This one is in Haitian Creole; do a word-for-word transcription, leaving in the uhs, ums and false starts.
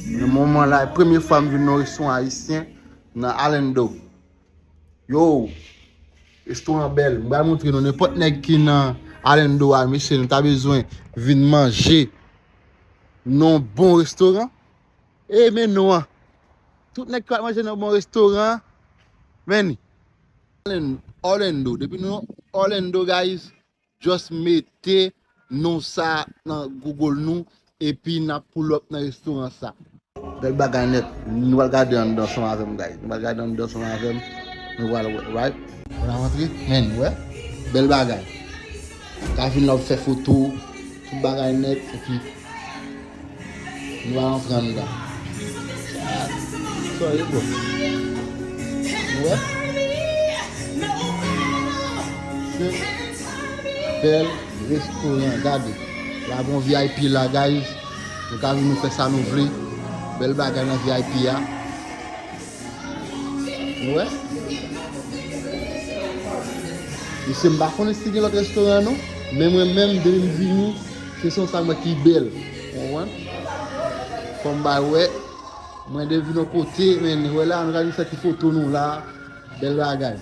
Nan moman la, premye fwa m vin nan restoran ayisyen nan Alendo. Yo, restoran bèl. M pral montre nou nenpòt nèg ki nan Alendo a, mesye, nou ta bezwen vin manje nan bon restoran. E men nou an. Tout nèg ki ap manje nan bon restoran, men ni. Orlando. Depi nou Orlando, guys, just mete non sa nan Google nou, epi n ap pull up nan restoran sa. Bèl bagay nèt. Nou pral gade anndan ansanm avè m, guys. Nou pral gade anndan ansanm avè m. Nou pral wè, right? Ou la rantre? Men, wè? Bèl bagay. Ka vin la, w fè foto, tout bagay nèt, epi nou va rantre anndan. Sa, sa ye, bro. Nou wè? Se bèl restoran, gade. La gon V I P la, guys. Nou ka vin nou fè sa nou vle. Bèl bagay nan V I P a. Nou wè? Mesye, m pa konnen si gen lòt restoran non. Men mwen menm, depi m vini, se son sa mwen ki bèl. Ou konprann? Fò m bay wè. Mwen de vin yon kote, men wè la, nou ka vin fè ti foto nou la. Bèl bagay.